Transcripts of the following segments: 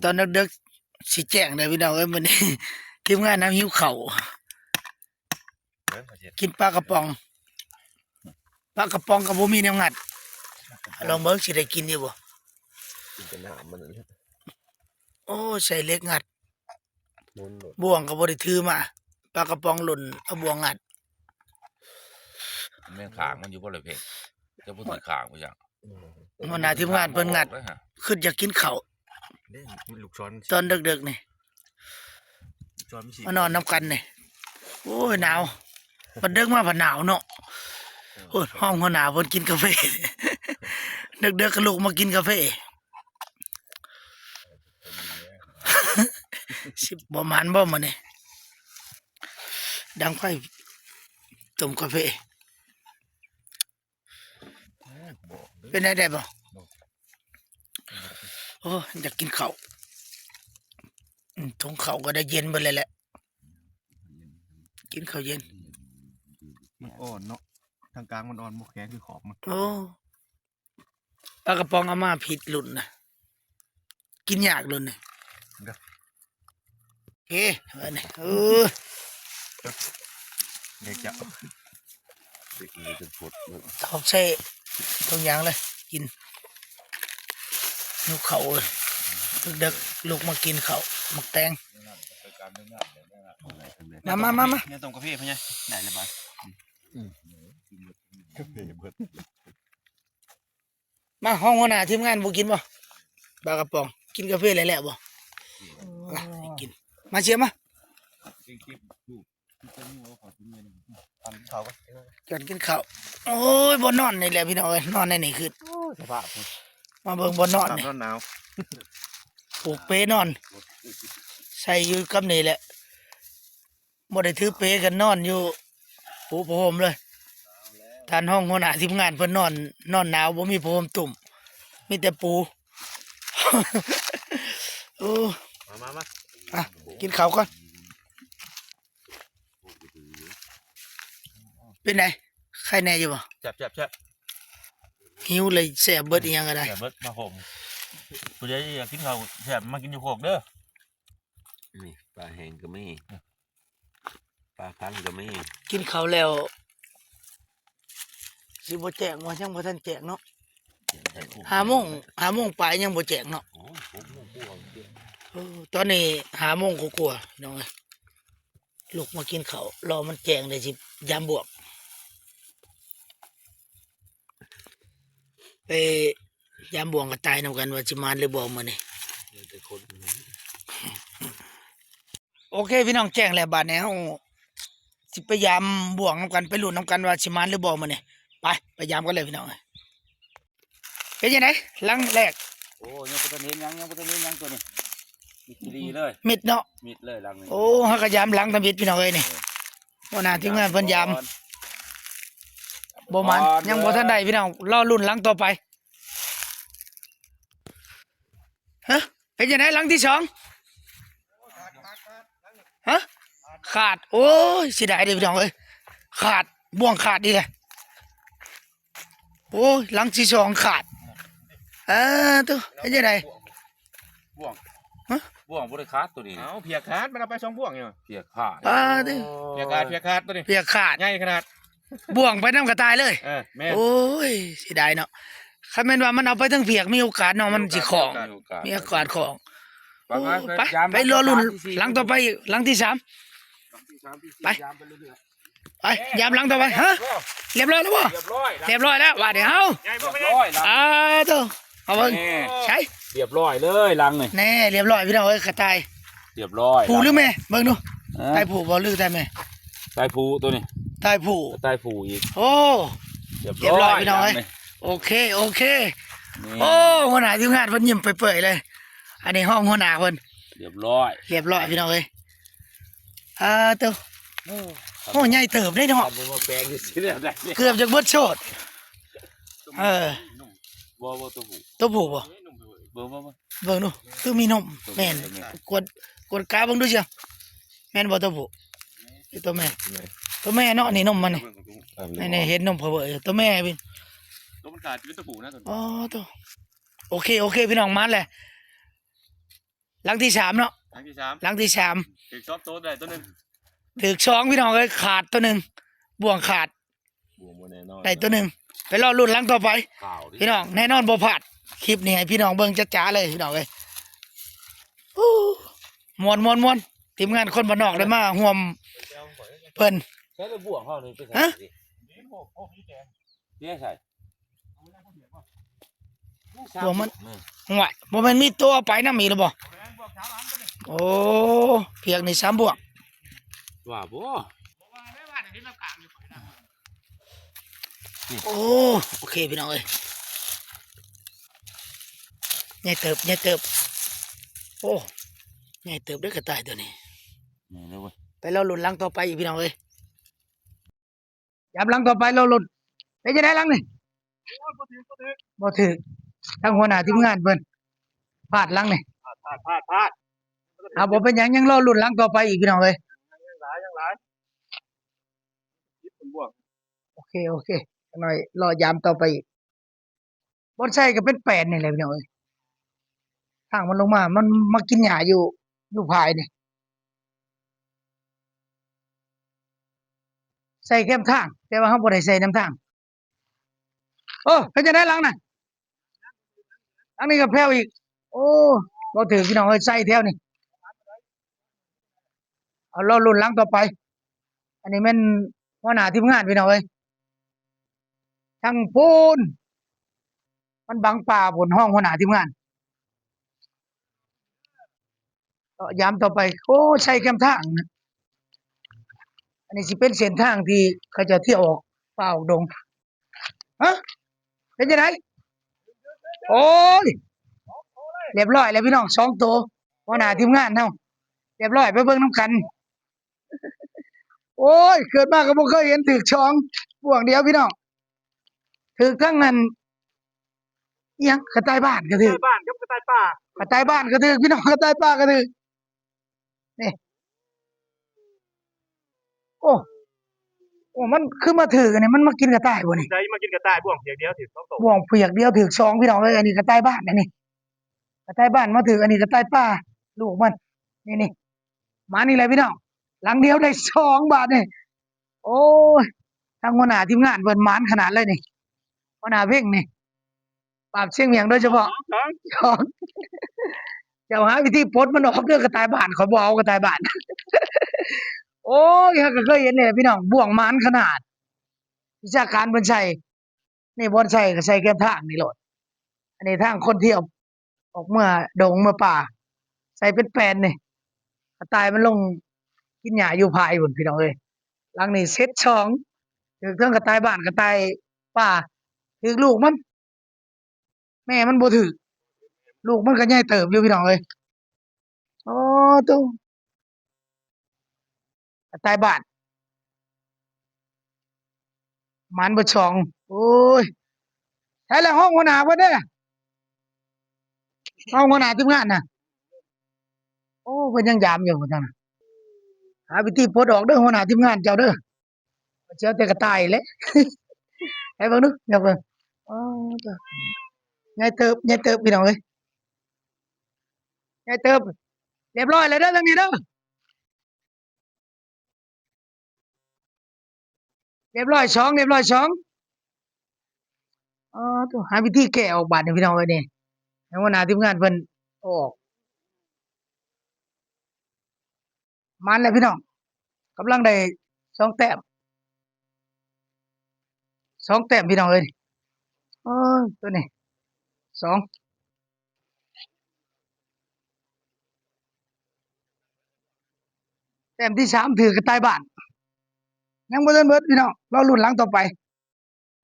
ຕອນເດິກໆ ຊິແຈ້ງແລ້ວພີ່ນ້ອງເອີຍ ມື້ນີ້ ທີມງານເຮົາຫິວເຂົ້າ ກິນປາກະປ໋ອງ ປາກະປ໋ອງກໍບໍ່ມີແນວງັດ ລອງເບິ່ງຊິໄດ້ກິນຢູ່ບໍ່ ກິນແຕ່ນ້ຳມັນນັ້ນແຫຼະ ໂອ້ ໃຊ້ເຫຼັກງັດ ໝຸນໂລດ ບ່ວງກໍບໍ່ໄດ້ຖືມາ ປາກະປ໋ອງຫຼົ່ນເອົາບ່ວງງັດ ແມ່ນຂ້າງມັນຢູ່ບໍ່ລະເພງ ຈະບໍ່ຖືກຂ້າງບໍ່ຈັກ ຫົວໜ້າທີມງານເພິ່ນງັດ ຄິດຢາກກິນເຂົ້າ ເດ້ ມີລູກສອນ ຕອນເດິກໆ ນີ້ ລູກສອນມີສີ່ ມານອນນຳກັນນີ້ ໂອ້ຍ ໜາວ ບັດເດິກມາພັດໜາວເນາະ ໂອ້ຍ ຫ້ອງຫົວໜ້າເພິ່ນກິນກາເຟ ເດິກໆ ກໍລຸກມາກິນກາເຟ ຊິບໍ່ໝັ້ນບໍ່ມື້ນີ້ ດັງໄຟຕົ້ມກາເຟ ເປັນໄດ້ ໄດ້ບໍ່? ໂອ້ ຢາກກິນເຂົ້າ ອືມ ຖົງເຂົ້າກໍໄດ້ເຢັນເບິດເລີຍແຫຼະ ກິນເຂົ້າເຢັນ ມັນອ່ອນເນາະ ທາງກາງມັນອ່ອນ ບໍ່ແຂງຄືຂອບມັນ ໂອ້ ປາກະປ໋ອງເອົາມາຜິດລຸ້ນນະ ກິນຍາກລຸ້ນນີ້ ເດ້ ເອີ ເອີ ເດ ຈະ ເດັກນີ້ຈົນປົດເບິດ ຖອກໃສ່ຖົງຢາງເລີຍ ກິນ ຫິວເຂົ້າເອີຍ ເດິກໆ ລຸກມາກິນເຂົ້າ ໝາກແຕງ ມາ ມາ ມາ ມາ ແນວຕົ້ມກາເຟ ພໍ່ໃຫຍ່ ໄດ້ແລ້ວບາດ ອືມ ກາເຟເບິດ ມາ ຫ້ອງຫົວໜ້າທີມງານບໍ່ກິນບໍ່? ປາກະປ໋ອງ ກິນກາເຟແລ້ວແຫຼະບໍ່? ມາ ກິນ ມາ ເຊຍມາ ກິນເຂົ້າກ່ອນ ກິນເຂົ້າ ໂອ້ຍ ບໍ່ນອນນີ້ແຫຼະພີ່ນ້ອງເອີຍ ນອນໃນນີ້ຄື ໂອ້ຍ ສະພາບ ມາເບິ່ງບໍ່ນອນນີ້ ນອນໜາວ ຜູກເປນອນ ໃສ່ຢູ່ກັບນີ້ແຫຼະ ບໍ່ໄດ້ຖືເປກັນ ນອນຢູ່ປູຜ້າຫົ່ມເລີຍ ທ່ານຮອງຫົວໜ້າທີມງານເພິ່ນນອນ ນອນໜາວ ບໍ່ມີຜ້າຫົ່ມຕຸ້ມ ມີແຕ່ປູ ໂອ້ ມາ ມາ ມາ ອ່ະ ກິນເຂົ້າກ່ອນ ເປັນໃດ ໄຄແນ່ຢູ່ບໍ່? ແຊບໆໆ ຫິວເລີຍ ແຊບເບິດ ອີ່ຫຍັງກໍໄດ້ ແຊບເບິດ ມາໂຮມ ຜູ້ໃດຢາກກິນເຂົ້າແຊບ ມາກິນຢູ່ໂຄກເດີ. ນີ້ປາແຫ້ງກໍມີ ປາພັນກໍມີ ກິນເຂົ້າແລ້ວ ຊິບໍ່ແຈ້ງບໍ່ ຍັງບໍ່ທັນແຈ້ງເນາະ ຫ້າໂມງ ຫ້າໂມງປາຍຍັງບໍ່ແຈ້ງເນາະ ໂອ້ຍ ຫົກໂມງກວ່າ ເອີ ຕອນນີ້ຫ້າໂມງກວ່າໆ ພີ່ນ້ອງເອີຍ ລຸກມາກິນເຂົ້າ ລໍມັນແຈ້ງ ໄດ້ຊິຢາມບວກ ໄປຢາມບ່ວງກະຕ່າຍນຳກັນວ່າຊິໝານຫຼືບໍ່ມື້ນີ້ ໂອເຄພີ່ນ້ອງ ແຈ້ງແລ້ວ ບາດນີ້ເຮົາຊິໄປຢາມບ່ວງນຳກັນ ໄປລຸ້ນນຳກັນວ່າຊິໝານຫຼືບໍ່ມື້ນີ້ ໄປ ໄປຢາມກັນເລີຍພີ່ນ້ອງເອີຍ ເປັນຈັ່ງໃດຫຼັງແລກ ໂອ້ ຍັງບໍ່ທັນເຫັນຫຍັງ ຍັງບໍ່ທັນເຫັນຫຍັງຕົວນີ້ ມິດອີ່ຫຼີເລີຍ ມິດເນາະ ມິດເລີຍຫຼັງນີ້ ໂອ້ ເຮົາກໍຢາມຫຼັງທຳອິດພີ່ນ້ອງເອີຍນີ້ ເອີ ຫົວໜ້າທີມງານເພິ່ນຢາມ ບໍ່ໝານ ຍັງບໍ່ທັນໄດ້ພີ່ນ້ອງ ລໍລຸ້ນຫຼັງຕໍ່ໄປ ຮະ ເປັນຈັ່ງໃດຫຼັງທີສອງ ຮະ ຂາດ ໂອ້ຍ ເສຍດາຍເດ້ພີ່ນ້ອງເອີຍ ຂາດ ບ່ວງຂາດອີກແລ້ວ ໂອ້ຍ ຫຼັງທີສອງຂາດ ເອີ ໂຕ ເປັນຈັ່ງໃດ ບ່ວງ ຮະ ບ່ວງບໍ່ໄດ້ຂາດໂຕນີ້ ເອົ້າ ພຽກຂາດ ມັນເອົາໄປສອງບ່ວງຢູ່ ພຽກຂາດ ປາດ ພຽກຂາດ ພຽກຂາດໂຕນີ້ ພຽກຂາດ ໃຫຍ່ຂະໜາດ ບ່ວງໄປນຳກະຕ່າຍເລີຍ ເອີ ແມ່ນ ໂອ້ຍ ເສຍດາຍເນາະ ຄັນແມ່ນວ່າມັນເອົາໄປເທິງພຽກ ມີໂອກາດເນາະ ມັນຊິຂອງ ມີໂອກາດ ມີໂອກາດຂອງ ໄປ ໂອ້ຍ ໄປ ໄປ ໄປ ໄປ ລໍລຸ້ນຫຼັງຕໍ່ໄປອີກ ຫຼັງທີສາມ ຫຼັງທີສາມ ທີສີ່ ໄປ ຢາມໄປເລື້ອຍໆ ໄປ ຢາມຫຼັງຕໍ່ໄປ ຮະ ຮຽບຮ້ອຍແລ້ວບໍ່? ຮຽບຮ້ອຍແລ້ວ ບາດນີ້ເຮົາ ຮຽບຮ້ອຍແລ້ວ ອ່າ ໂຕ ເອົາເບິ່ງ ນີ້ ໃສ ຮຽບຮ້ອຍເລີຍຫຼັງນີ້ ແນ່ ຮຽບຮ້ອຍພີ່ນ້ອງເອີຍ ກະຕ່າຍ ຮຽບຮ້ອຍ ຜູ້ຫຼືແມ່ ເບິ່ງດູ ເອີ ຕາຍຜູ້ບໍ່ຫຼືຕາຍແມ່? ຕາຍຜູ້ໂຕນີ້ ຕາຍຜູ້ ຕາຍຜູ້ອີກ ໂອ້ ຮຽບຮ້ອຍພີ່ນ້ອງເອີຍ ໂອເຄ ໂອເຄ ນີ້ ໂອ້ ຫົວໜ້າທີມງານເພິ່ນຍິ້ມເປີຍໆເລີຍ ອັນນີ້ຮອງຫົວໜ້າເພິ່ນ ຮຽບຮ້ອຍ ຮຽບຮ້ອຍພີ່ນ້ອງເອີຍ ອ່າ ໂຕ ໂອ້ ໃຫຍ່ເຕີບເດ້ເນາະ ເກືອບຈະເບິດໂຊດ ເອີ ບໍ່ ບໍ່ ໂຕຜູ້ ໂຕຜູ້ບໍ່? ເບິ່ງ ເບິ່ງ ເບິ່ງ ເບິ່ງດູ ຄືມີນົມ ແມ່ນ ກວດ ກວດກາເບິ່ງດູເຊຍ ແມ່ນບໍ່ໂຕຜູ້? ໂຕແມ່ ໂຕແມ່ເນາະ ນີ້ນົມມັນນີ້ ນີ້ ນີ້ເຫັນນົມເຂົາເບິ່ງ ໂຕແມ່ພີ່ ໂຕມັນກາຍເປັນໂຕຜູ້ນະ ອໍ ໂຕ ໂອເຄ ໂອເຄ ພີ່ນ້ອງ ມາແລ້ວ ຫຼັງທີສາມເນາະ ຫຼັງທີສາມ ຫຼັງທີສາມ ຖືກສອງໂຕ ໄດ້ໂຕໜຶ່ງ ຖືກສອງ ພີ່ນ້ອງເອີຍ ຂາດໂຕໜຶ່ງ ບ່ວງຂາດ ບ່ວງບໍ່ແນ່ນອນ ໄດ້ໂຕໜຶ່ງ ໄປລໍລຸ້ນຫຼັງຕໍ່ໄປ ພີ່ນ້ອງ ແນ່ນອນບໍ່ພາດ ຄລິບນີ້ໃຫ້ພີ່ນ້ອງເບິ່ງຈະໆເລີຍ ພີ່ນ້ອງເອີຍ. ໂອ້ ມ່ວນໆໆ ທີມງານຄົນບ້ານນອກໄດ້ມາຮ່ວມເພິ່ນ ໃຊ້ແລ້ວບ່ວງເຮົານີ້ໄປໃສ່ ຮະ? ນີ້ໃສ່ ພວກມັນ ຫ້ວຍ ບໍ່ແມ່ນມີຕົວເອົາໄປນຳອີກແລ້ວບໍ່? ໂອ້ ພຽກນີ້ສາມບ່ວງ ວ່າບໍ່? ໂອ້ ໂອເຄ ພີ່ນ້ອງເອີຍ ໃຫຍ່ເຕີບ ໃຫຍ່ເຕີບ ໂອ້ ໃຫຍ່ເຕີບເດີກະຕ່າຍຕົວນີ້ ໃຫຍ່ແລ້ວເວີຍ ໄປລໍລຸ້ນຫຼັງຕໍ່ໄປອີກ ພີ່ນ້ອງເອີຍ. ຢາມຫຼັງຕໍ່ໄປລໍລຸ້ນ ເປັນຈັ່ງໃດຫຼັງນີ້? ໂອ້ຍ ບໍ່ຖືກ ບໍ່ຖືກ ບໍ່ຖືກ ທາງຫົວໜ້າທີມງານເພິ່ນ ພາດຫຼັງນີ້ ພາດ ພາດ ພາດ ພາດ ເອົາ ບໍ່ເປັນຫຍັງ ຍັງລໍລຸ້ນຫຼັງຕໍ່ໄປອີກ ພີ່ນ້ອງເອີຍ ຍັງຫຼາຍ ຍັງຫຼາຍ ໂອເຄ ໂອເຄ ຈັກໜ້ອຍລໍຢາມຕໍ່ໄປອີກ. ບ່ອນໃສ່ກໍເປັນແປນນີ້ແຫຼະພີ່ນ້ອງເອີຍ ທາງມັນລົງມາ ມັນມາກິນຫຍ້າຢູ່ ຢູ່ພາຍນີ້ ໃສ່ແຄມທາງ ແຕ່ວ່າເຮົາບໍ່ໄດ້ໃສ່ນຳທາງ. ໂອ້ ເປັນຈັ່ງໃດຫຼັງນະ? ຫຼັງນີ້ກໍແຜ່ວອີກ ໂອ້ ບໍ່ຖືກພີ່ນ້ອງເອີຍ ໃສ່ແຖວນີ້ ເອົາ ລໍລຸ້ນຫຼັງຕໍ່ໄປ ອັນນີ້ແມ່ນຫົວໜ້າທີມງານ ພີ່ນ້ອງເອີຍ. ທາງພຸ້ນ ມັນບັງປ່າພຸ້ນ ຮອງຫົວໜ້າທີມງານ ເລາະຢາມຕໍ່ໄປ. ໂອ້ ໃສ່ແຄມທາງ ອັນນີ້ຊິເປັນເສັ້ນທາງທີ່ເຂົາເຈົ້າທ່ຽວອອກປ່າອອກດົງ. ຮະ ເປັນຈັ່ງໃດ? ໂອ້ຍ ລຽບຮ້ອຍແລ້ວພີ່ນ້ອງ ສອງໂຕ ຫົວໜ້າທີມງານເຮົາ ລຽບຮ້ອຍ ໄປເບິ່ງນຳກັນ. ໂອ້ຍ ເກີດມາກໍບໍ່ເຄີຍເຫັນຖືກສອງ ບ່ວງດຽວພີ່ນ້ອງ ຖືກທັງນັ້ນ ອີຫຍັງ ກະຕ່າຍບ້ານກໍຖືກ ກະຕ່າຍບ້ານກັບກະຕ່າຍປ່າ ກະຕ່າຍບ້ານກໍຖືກ ພີ່ນ້ອງ ກະຕ່າຍປ່າກໍຖືກ ນີ້ ໂອ້ ໂອ້ ມັນຄືມາຖືກອັນນີ້ ມັນມາກິນກະຕ່າຍບໍ່ນີ້? ໃດມາກິນກະຕ່າຍ ບ່ວງພຽກດຽວຖືກສອງໂຕ ບ່ວງພຽກດຽວຖືກສອງ ພີ່ນ້ອງເອີຍ ອັນນີ້ກະຕ່າຍບ້ານ ອັນນີ້ກະຕ່າຍບ້ານມາຖືກ ອັນນີ້ກະຕ່າຍປ່າ ລູກມັນ ນີ້ໆ ມານີ້ແຫຼະພີ່ນ້ອງ ຫຼັງດຽວໄດ້ສອງບາດນີ້. ໂອ້ຍ ທາງຫົວໜ້າທີມງານເພິ່ນໝານຂະໜາດເລີຍນີ້ ຫົວໜ້າເວັງນີ້ ປາບຊຽງໝຽງໂດຍສະເພາະ ສອງ ສອງ ເຈົ້າຫາວິທີປົດມັນອອກເດີ ກະຕ່າຍບ້ານ ຂ້ອຍບໍ່ເອົາກະຕ່າຍບ້ານ. ໂອ້ຍ ເຮົາກໍເຄີຍເຫັນນີ້ແຫຼະພີ່ນ້ອງ ບ່ວງໝານຂະໜາດ ວິຊາການເພິ່ນໃສ່ ນີ້ບ່ອນໃສ່ກໍໃສ່ແຄມທາງນີ້ໂລດ ອັນນີ້ທາງຄົນທ່ຽວ ອອກເມືອດົງເມືອປ່າ ໃສ່ເປັນແປນນີ້ ກະຕ່າຍມັນລົງກິນຫຍ້າຢູ່ພາຍພຸ້ນ ພີ່ນ້ອງເອີຍ. ຫຼັງນີ້ເຊັດສອງ ຖືກເຖິງກະຕ່າຍບ້ານ ກະຕ່າຍປ່າ ຖືກລູກມັນ ແມ່ມັນບໍ່ຖືກ ລູກມັນກໍໃຫຍ່ເຕີບຢູ່ ພີ່ນ້ອງເອີຍ. ໂອ້ ໂຕ ກະຕ່າຍບ້ານ ໝານເບິດສອງ ໂອ້ຍ ໃສລະ ຮອງຫົວໜ້າເພິ່ນເດ້ ຮອງຫົວໜ້າທີມງານນະ ໂອ້ ເພິ່ນຍັງຢາມຢູ່ພຸ້ນນະ ຫາວິທີປົດອອກເດີ ຫົວໜ້າທີມງານເຈົ້າເດີ ເຈົ້າແຕ່ກະຕ່າຍແຫຼະ ໃຫ້ເບິ່ງດູ ຢາກເບິ່ງ ໂອ້ ໂຕ ໃຫຍ່ເຕີບ ໃຫຍ່ເຕີບ ພີ່ນ້ອງເອີຍ ໃຫຍ່ເຕີບ ລຽບຮ້ອຍແລ້ວເດີ ທາງນີ້ເດີ. ລຽບຮ້ອຍສອງ ລຽບຮ້ອຍສອງ ອໍ ໂຕ ຫາວິທີແກ້ອອກບາດນີ້ ພີ່ນ້ອງເອີຍ ນີ້ ໃຫ້ຫົວໜ້າທີມງານເພິ່ນເອົາອອກ ໝານແລ້ວພີ່ນ້ອງ ກຳລັງໄດ້ສອງແຕ້ມ ສອງແຕ້ມ ພີ່ນ້ອງເອີຍ ໂອ້ຍ ໂຕນີ້ ສອງ ແຕ້ມທີສາມ ຖືກກະຕ່າຍບ້ານ ຍັງບໍ່ທັນເບິດພີ່ນ້ອງ ລໍລຸ້ນຫຼັງຕໍ່ໄປ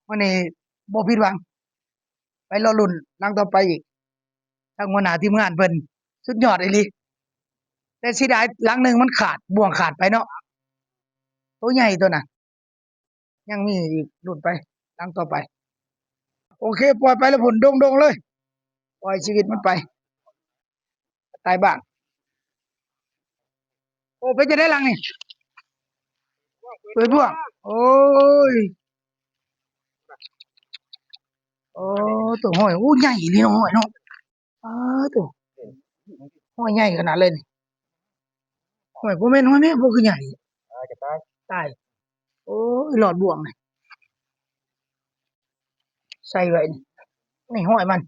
ມື້ນີ້ບໍ່ຜິດຫວັງ ໄປລໍລຸ້ນຫຼັງຕໍ່ໄປອີກ ທາງຫົວໜ້າທີມງານເພິ່ນສຸດຍອດອີ່ຫຼີ ແຕ່ເສຍດາຍຫຼັງໜຶ່ງມັນຂາດ ບ່ວງຂາດໄປເນາະ ໂຕໃຫຍ່ໂຕນັ້ນ ຍັງມີອີກ ລຸ້ນໄປຫຼັງຕໍ່ໄປ ໂອເຄ ປ່ອຍໄປລະພຸ້ນ ດົງໆເລີຍ ປ່ອຍຊີວິດມັນໄປ ກະຕ່າຍບ້ານ ໂອ້ ເປັນຈັ່ງໃດຫຼັງນີ້ ເປີດບ່ວງ ໂອ້ຍ ໂອ້ ໂຕຫ້ອຍ ໂອ້ ໃຫຍ່ອີ່ຫຼີເນາະ ຫ້ອຍເນາະ ປາໂຕ ຫ້ອຍໃຫຍ່ຂະໜາດເລີຍນີ້. ຫ້ອຍ ບໍ່ແມ່ນຫ້ອຍແມ່ ບໍ່ຄືໃຫຍ່. ຕາຍກໍຕາຍ. ຕາຍ. ໂອ້ຍ ລອດບ່ວງນີ້ ໃສ່ໄວ້ນີ້ ນີ້ຫ້ອຍມັນ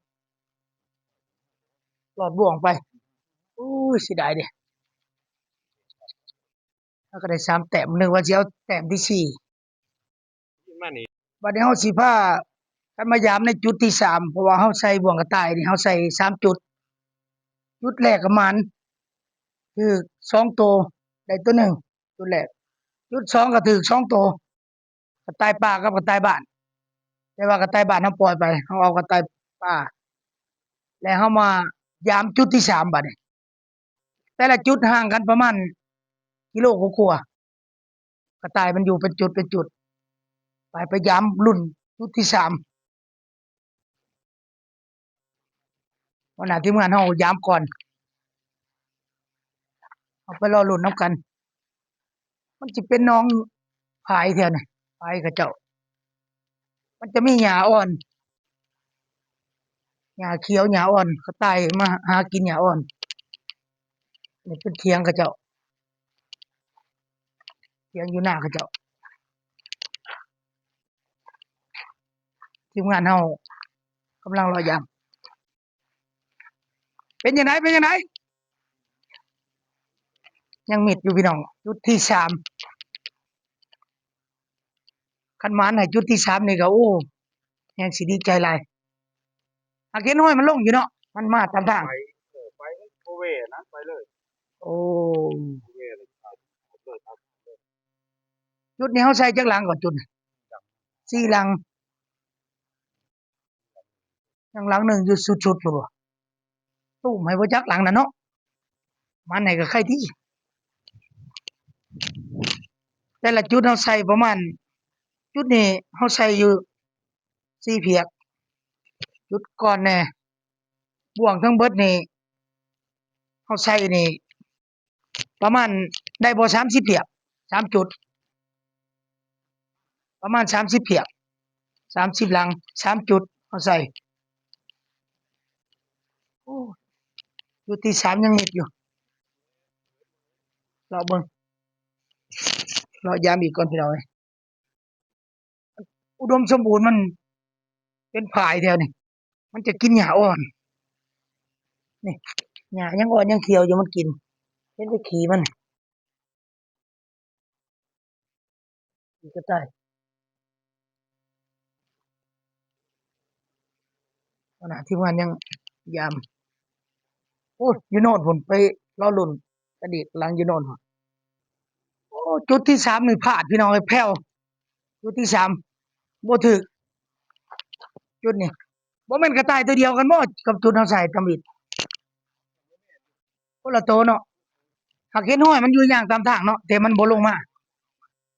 ລອດບ່ວງໄປ. ໂອ້ຍ ເສຍດາຍເດ້. ເຮົາກໍໄດ້ສາມແຕ້ມ ນຶກວ່າຊິເອົາແຕ້ມທີສີ່. ມານີ້ ບັດນີ້ເຮົາຊິພາກັນມາຢາມໃນຈຸດທີສາມ ເພາະວ່າເຮົາໃສ່ບ່ວງກະຕ່າຍນີ້ ເຮົາໃສ່ສາມຈຸດ. ຈຸດແລກກໍໝານ ຖືກສອງໂຕ ໄດ້ໂຕໜຶ່ງ ຈຸດແລກ. ຈຸດສອງກໍຖືກສອງໂຕ ກະຕ່າຍປ່າກັບກະຕ່າຍບ້ານ, ແຕ່ວ່າກະຕ່າຍບ້ານເຮົາປ່ອຍໄປ ເຮົາເອົາກະຕ່າຍປ່າ. ແລ້ວເຮົາມາຢາມຈຸດທີສາມ ບັດນີ້ ແຕ່ລະຈຸດຫ່າງກັນປະມານກິໂລກວ່າໆ ກະຕ່າຍມັນຢູ່ເປັນຈຸດເປັນຈຸດ. ໄປ ໄປຢາມລຸ້ນຈຸດທີສາມ. ຫົວໜ້າທີມງານເຮົາຢາມກ່ອນ ເຮົາໄປລໍລຸ້ນນຳກັນ. ມັນຊິເປັນໜອງພາຍແຖວນີ້ ພາຍເຂົາເຈົ້າ ມັນຈະມີຫຍ້າອ່ອນ ຫຍ້າຂຽວ ຫຍ້າອ່ອນ ກະຕ່າຍມາຫາກິນຫຍ້າອ່ອນ. ນີ້ເປັນຖຽງເຂົາເຈົ້າ ຖຽງຢູ່ນາເຂົາເຈົ້າ. ທີມງານເຮົາກຳລັງເລາະຢາມ. ເປັນຈັ່ງໃດ ເປັນຈັ່ງໃດ? ຍັງມິດຢູ່ພີ່ນ້ອງ ຈຸດທີສາມ. ຄັນໝານໃຫ້ຈຸດທີສາມນີ້ກໍ ໂອ້ ແຮງຊິດີໃຈຫຼາຍ. ຫາກເຫັນຮອຍມັນລົງຢູ່ເນາະ ມັນມາຕາມທາງ. ໄປ ເອີ ໄປ ມັນບໍ່ແວ່ນະ ໄປເລີຍ. ໂອ້ ບໍ່ແວ່ເລີຍ. ຈຸດນີ້ເຮົາໃສ່ຈັກຫຼັງກ່ອນ? ຈຸດນີ້ສີ່ຫຼັງ. ຍັງຫຼັງໜຶ່ງຢູ່ສຸດໆ ພຸ້ນບໍ່? ຕຸ້ມໃຫ້ບໍ່ຈັກຫຼັງນັ້ນເນາະ. ໝານໃຫ້ກໍໄຄຕິ. ແຕ່ລະຈຸດເຮົາໃສ່ປະມານ ຈຸດນີ້ເຮົາໃສ່ຢູ່ສີ່ພຽກ. ຈຸດກ່ອນແດ່ ບ່ວງທັງເບິດນີ້ ເຮົາໃສ່ນີ້ ປະມານໄດ້ບໍ່ ສາມສິບພຽກ ສາມຈຸດ ປະມານສາມສິບພຽກ ສາມສິບຫຼັງ ສາມຈຸດເຮົາໃສ່. ໂອ້ ຈຸດທີສາມຍັງມິດຢູ່. ເລາະເບິ່ງ ເລາະຢາມອີກກ່ອນ ພີ່ນ້ອງເອີຍ. ອຸດົມສົມບູນ ມັນເປັນພາຍແຖວນີ້ ມັນຈະກິນຫຍ້າອ່ອນ. ນີ້ ຫຍ້າຍັງອ່ອນຍັງຂຽວຢູ່ ມັນກິນ ເຫັນແຕ່ຂີ້ມັນ. ນີ້ກະຕ່າຍ ຫົວໜ້າທີມງານຍັງຢາມ. ໂອ້ຍ ຢູ່ໂນ່ນພຸ້ນ ໄປລໍລຸ້ນກະດີກຫຼັງຢູ່ໂນ່ນພຸ້ນ. ໂອ້ ຈຸດທີສາມນີ້ພາດ ພີ່ນ້ອງເອີຍ ແຜ່ວ. ຈຸດທີສາມບໍ່ຖືກ ຈຸດນີ້. ບໍ່ແມ່ນກະຕ່າຍຕົວດຽວກັນບໍ່ ກັບຈຸດເຮົາໃສ່ທຳອິດ? ຄົນລະໂຕເນາະ. ຫາກເຫັນຮອຍມັນຢູ່ຍ່າງຕາມທາງເນາະ ແຕ່ມັນບໍ່ລົງມາ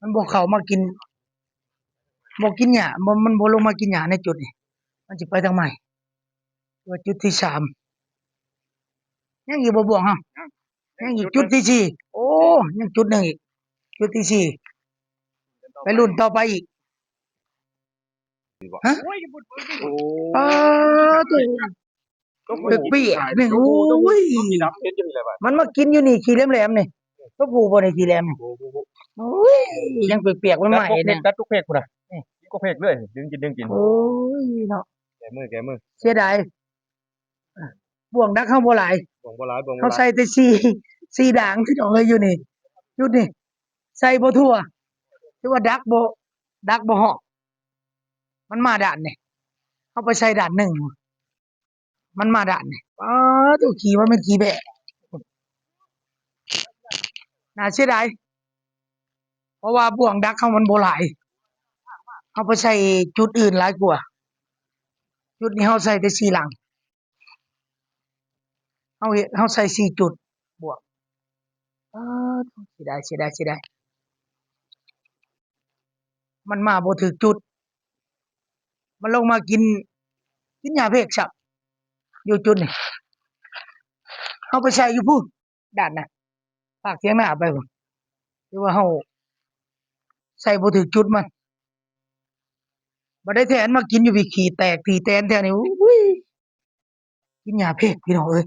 ມັນບໍ່ເຂົ້າມາກິນ ບໍ່ກິນຫຍ້າ ບໍ່ ມັນບໍ່ລົງມາກິນຫຍ້າໃນຈຸດນີ້. ມັນຊິໄປທາງໃໝ່. ວ່າຈຸດທີສາມ ຍັງຢູ່ບໍ່ ບ່ວງເຮົາ? ຍັງອີກຈຸດທີສີ່. ໂອ້ ຍັງຈຸດໜຶ່ງອີກ ຈຸດທີສີ່. ໄປລຸ້ນຕໍ່ໄປອີກ. ຮະ? ໂອ້ ປາໂຕ ຕົວຜູ້ ແປກໆ ນີ້. ໂອ້ຍ ມັນມາກິນຢູ່ນີ້ ຂີ້ແຫຼມໆ ນີ້. ຕົວຜູ້ບໍ່ນີ້ ຂີ້ແຫຼມນີ້? ໂອ້ຍ ຍັງແປກໆ ໃໝ່ໆ ນີ້. ກັດກົກເພກພຸ້ນນະ ນີ້ ກົກເພກເລີຍ ດຶງກິນ ດຶງກິນ. ໂອ້ຍເນາະ ແກ້ມື ແກ້ມື. ເສຍດາຍ ບ່ວງດັກເຮົາບໍ່ຫຼາຍ ບ່ວງບໍ່ຫຼາຍ ບ່ວງບໍ່ຫຼາຍ. ເຮົາໃສ່ແຕ່ສີ່ ສີ່ດ່າງ ພີ່ນ້ອງເອີຍ ຢູ່ນີ້ ຈຸດນີ້ໃສ່ບໍ່ທົ່ວ ຖືວ່າດັກບໍ່ ດັກບໍ່ຮອດ. ມັນມາດ້ານນີ້ ເຮົາໄປໃສ່ດ້ານໜຶ່ງ ມັນມາດ້ານນີ້. ປາໂຕ ຂີ້ວ່າແມ່ນຂີ້ແບ້ ໜ້າເສຍດາຍ ເພາະວ່າບ່ວງດັກເຮົາມັນບໍ່ຫຼາຍ ເຮົາໄປໃສ່ຈຸດອື່ນຫຼາຍກວ່າ. ຈຸດນີ້ເຮົາໃສ່ແຕ່ສີ່ຫຼັງ ເຮົາເຮັດ ເຮົາໃສ່ສີ່ຈຸດບວກ. ປາໂຕ ເສຍດາຍ ເສຍດາຍ ເສຍດາຍ. ມັນມາບໍ່ຖືກຈຸດ ມັນລົງມາກິນ ກິນຫຍ້າເພກຊ້ຳ ຢູ່ຈຸດນີ້. ເຮົາໄປໃສ່ຢູ່ພຸ້ນ ດ້ານນະ ພາກຖຽງນາໄປພຸ້ນ ຫຼືວ່າເຮົາໃສ່ບໍ່ຖືກຈຸດມັນ. ບັດໄດ້ແທ້ ມາກິນຢູ່ພີ້ ຂີ້ແຕກ ຂີ້ແຕນແຖວນີ້. ໂອ້ຍ ກິນຫຍ້າເພກ ພີ່ນ້ອງເອີຍ.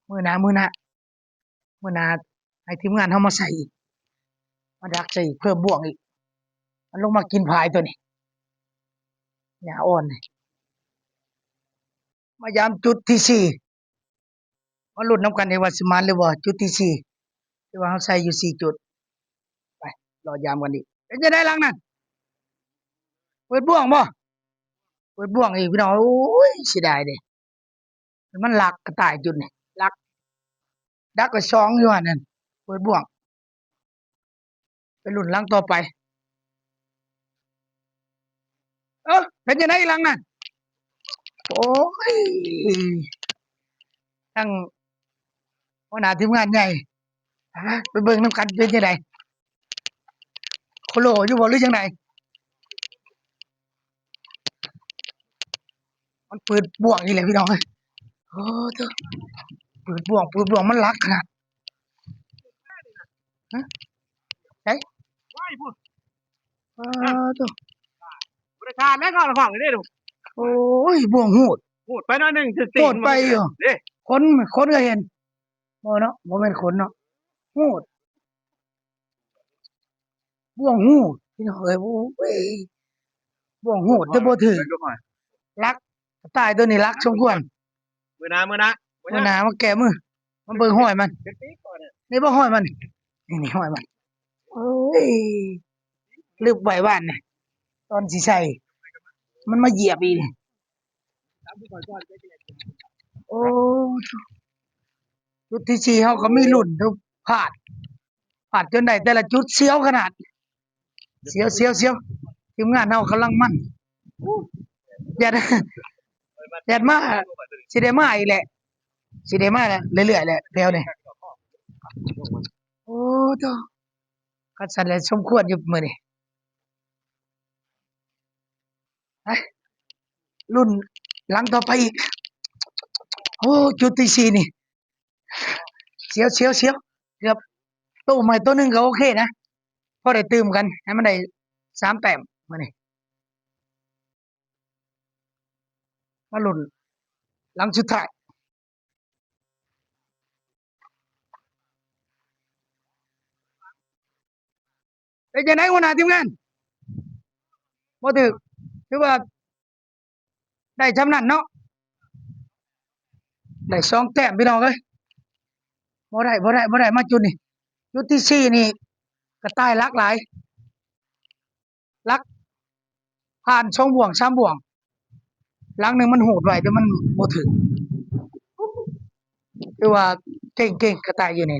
ມື້ໜ້າ ມື້ໜ້າ ມື້ໜ້າໃຫ້ທີມງານເຮົາມາໃສ່ອີກ ມາດັກໃສ່ອີກ ເພີ່ມບ່ວງອີກ. ມັນລົງມາກິນພາຍຕົວນີ້ ຫຍ້າອ່ອນນີ້. ມາຢາມຈຸດທີສີ່ ມາລຸ້ນນຳກັນອີກວ່າຊິໝານຫຼືບໍ່ ຈຸດທີສີ່ ທີ່ວ່າເຮົາໃສ່ຢູ່ສີ່ຈຸດ. ໄປ ລໍຢາມກັນອີກ. ເປັນຈັ່ງໃດຫຼັງນັ້ນ? ເປີດບ່ວງບໍ່? ເປີດບ່ວງອີກ ພີ່ນ້ອງ. ໂອ້ຍ ເສຍດາຍເດ້. ມັນລັກກະຕ່າຍຈຸດນີ້ ລັກ ດັກໄປສອງຢູ່ຫັ້ນນັ້ນ ເປີດບ່ວງ. ໄປລຸ້ນຫຼັງຕໍ່ໄປ. ເອີ ເປັນຈັ່ງໃດຫຼັງນັ້ນ? ໂອ້ຍ ທັງຫົວໜ້າທີມງານໃຫຍ່ ໄປເບິ່ງນຳກັນເປັນຈັ່ງໃດ ໂຄໂລຢູ່ບໍ່ ຫຼືຈັ່ງໃດ? ມັນເປີດບ່ວງອີກແລ້ວ ພີ່ນ້ອງເອີຍ. ໂອ້ໂທ້ ເປີດບ່ວງ ເປີດບ່ວງ ມັນລັກຂະໜາດ. ຮະ ໃສ? ວ້າຍ ພຸ້ນ ປາໂທ້ ບໍ່ໄດ້ຂາດແລ້ວ ເຂົ້າລະຝັ່ງເດ້. ໂອ້ຍ ບ່ວງຮູດ ຮູດໄປໜ້ອຍໜຶ່ງ ຖືກຕີນ ໂຫດໄປຢູ່ ເດ້ ຄົນ ຄົນກໍເຫັນ ບໍ່ເນາະ ບໍ່ແມ່ນຄົນເນາະ ຮູດ ບ່ວງຮູດ ພີ່ນ້ອງເອີຍ. ໂອ້ຍ ບ່ວງຮູດແຕ່ບໍ່ຖືກ ລັກ ກະຕ່າຍຕົວນີ້ລັກສົມຄວນ. ມື້ໜ້າ ມື້ໜ້າ ມື້ໜ້າມາແກ້ມື ມາເບິ່ງຮອຍມັນ ນີ້ບໍ່ຮອຍມັນ ນີ້ ນີ້ຮອຍມັນ. ໂອ້ຍ ລຶບໄວ້ວານນີ້ ຕອນຊິໃສ່ ມັນມາຢຽບອີກ. ໂອ້ ຈຸດທີສີ່ ເຮົາກໍມີລຸ້ນ ພາດ ພາດຈົນໄດ້ແຕ່ລະຈຸດ ສຽວຂະໜາດ ສຽວ ສຽວ ສຽວ. ທີມງານເຮົາກຳລັງມັນ ແດດ ແດດມາ ຊິໄດ້ມາອີກແຫຼະ ຊິໄດ້ມາເລື້ອຍໆແຫຼະແຖວນີ້. ໂອ້ໂທ້ ຄັນຊັ້ນແລ້ວສົມຄວນຢູ່ມື້ນີ້. ໄປ ລຸ້ນຫຼັງຕໍ່ໄປອີກ. ໂອ້ ຈຸດທີສີ່ນີ້ ສຽວ ສຽວ ສຽວ ເກືອບ ໂຕໃໝ່ໂຕໜຶ່ງກໍໂອເຄນະ ພໍໄດ້ຕື່ມກັນ ໃຫ້ມັນໄດ້ສາມແຕ້ມມື້ນີ້. ມາລຸ້ນຫຼັງສຸດທ້າຍ ເປັນຈັ່ງໃດຫົວໜ້າທີມງານ? ບໍ່ຖືກ ຖືວ່າໄດ້ຊ່ຳນັ້ນເນາະ ໄດ້ສອງແຕ້ມ ພີ່ນ້ອງເອີຍ. ບໍ່ໄດ້ ບໍ່ໄດ້ ບໍ່ໄດ້ ມາຈຸດນີ້ ຈຸດທີສີ່ນີ້ ກະຕ່າຍຫຼັກຫຼາຍ ຫຼັກ ຜ່ານສອງບ່ວງສາມບ່ວງ ຫຼັງໜຶ່ງມັນຮູດໄວ້ ແຕ່ມັນບໍ່ຖືກ ຄືວ່າເກັ່ງໆ ກະຕ່າຍຢູ່ນີ້.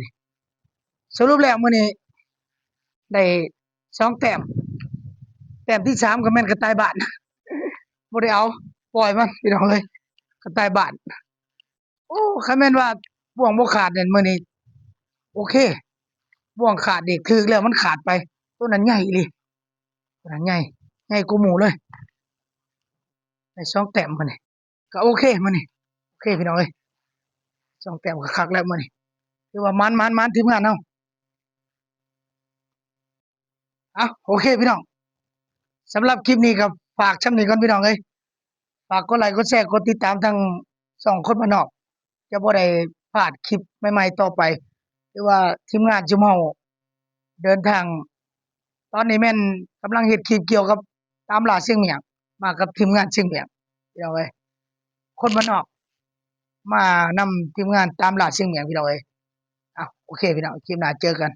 ສະຫຼຸບແລ້ວມື້ນີ້ໄດ້ສອງແຕ້ມ ແຕ້ມທີສາມກໍແມ່ນກະຕ່າຍບ້ານ ບໍ່ໄດ້ເອົາ ປ່ອຍມັນ ພີ່ນ້ອງເອີຍ ກະຕ່າຍບ້ານ. ໂອ້ ຄັນແມ່ນວ່າບ່ວງບໍ່ຂາດນັ້ນ ມື້ນີ້ໂອເຄ ບ່ວງຂາດນີ້ ຖືກແລ້ວມັນຂາດໄປ. ໂຕນັ້ນໃຫຍ່ອີ່ຫຼີ ໂຕນັ້ນໃຫຍ່ ໃຫຍ່ກວ່າໝູ່ເລີຍ. ໄດ້ສອງແຕ້ມມື້ນີ້ ກໍໂອເຄມື້ນີ້ ໂອເຄ ພີ່ນ້ອງເອີຍ ສອງແຕ້ມກໍຄັກແລ້ວມື້ນີ້ ຖືວ່າໝານໆໆ ທີມງານເຮົາ. ເອົ້າ ໂອເຄພີ່ນ້ອງ ສຳລັບຄລິບນີ້ກໍຝາກຊ່ຳນີ້ກ່ອນພີ່ນ້ອງເອີຍ. ຝາກກົດໄລກົດແຊ ກົດຕິດຕາມທາງຊ່ອງຄົນບ້ານນອກ ຈະບໍ່ໄດ້ພາດຄລິບໃໝ່ໆຕໍ່ໄປ ຫຼືວ່າທີມງານຊຸມເຮົາເດີນທາງ. ຕອນນີ້ແມ່ນກຳລັງເຮັດຄລິບກ່ຽວກັບຕາມລ່າຊຽງໝ້ຽງ ມາກັບທີມງານຊຽງໝ້ຽງ ພີ່ນ້ອງເອີຍ. ຄົນບ້ານນອກ ມານຳທີມງານຕາມລ່າຊຽງໝ້ຽງ ພີ່ນ້ອງເອີຍ. ເອົ້າ ໂອເຄພີ່ນ້ອງ ຄລິບໜ້າເຈີກັນ.